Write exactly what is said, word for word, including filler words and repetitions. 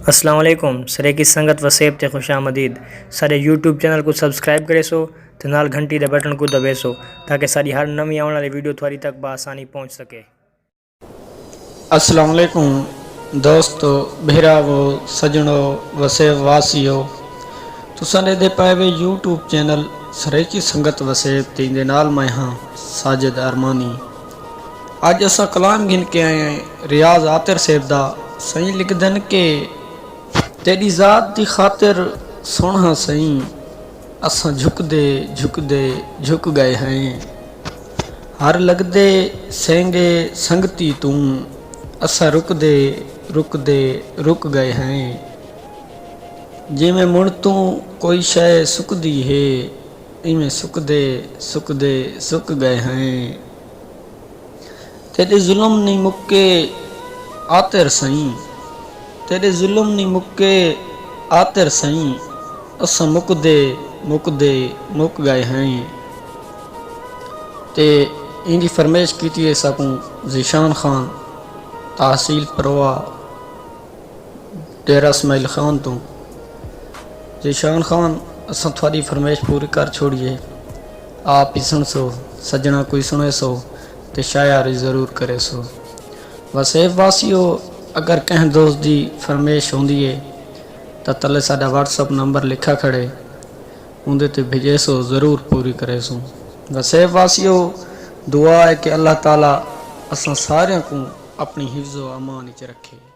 السلام علیکم، سریکی سنگت وسیب تے خوش آمدید۔ ساݙے یوٹیوب چینل کوں سبسکرائب کریسو تے نال گھنٹی دے بٹن کوں دبیسو، تاکہ ساݙی ہر نویں آوݨ والی ویڈیو تہاݙی تک بآسانی پہنچ سکے۔ السلام علیکم دوستو، بھراوو، سڄݨو، وسیب واسیو، تساں ݙیہدے پئے وے یوٹیوب چینل سریکی سنگت وسیب تے ایندے نال میں ہاں ساجد ارمانی۔ اڄ اساں کلام گھن کے آئے ہیں ریاض عاطر صاحب دا۔ سئیں لکھدن کہ تیݙی ذات دی خاطر سݨ ہاں سئیں، اساں جھکدے جھکدے جھک ڳئے ہیں۔ ہر لڳدے سینگے سنگتی توں، اساں رکدے رکدے رک ڳئے ہیں۔ جیویں مݨ توں کوئی شئے سکدی ہے، ایویں سکدے سکدے سک ڳئے ہیں۔ تیݙے ظلم نی مکے عاطر سئیں، تیݙے ظلم نی مکے عاطر سئیں، اساں مکدے مکدے مک ڳئے ہیں۔ تے ایندی فرمائش کیتی ہے ساکوں ذیشان خان، تحصیل پروا، ڈیرہ اسماعیل خان توں۔ ذیشان خان، اساں تہاݙی فرمائش پوری کر چھوڑی ہے۔ آپ ہی سݨسو، سڄݨاں کوں ہی سݨیسو تے شاعری ضرور کریسو۔ وسیب واسیو، اگر کہیں دوست دی فرمائش ہوندی ہے تاں تلے ساݙا واٹس اپ نمبر لکھا کھڑے، اوندے تے بھیجیسو، ضرور پوری کریسوں۔ وسیب واسیو، دعا ہے کہ اللہ تعالیٰ اساں ساریاں کوں اپݨی حفظ و امان اچ رکھے۔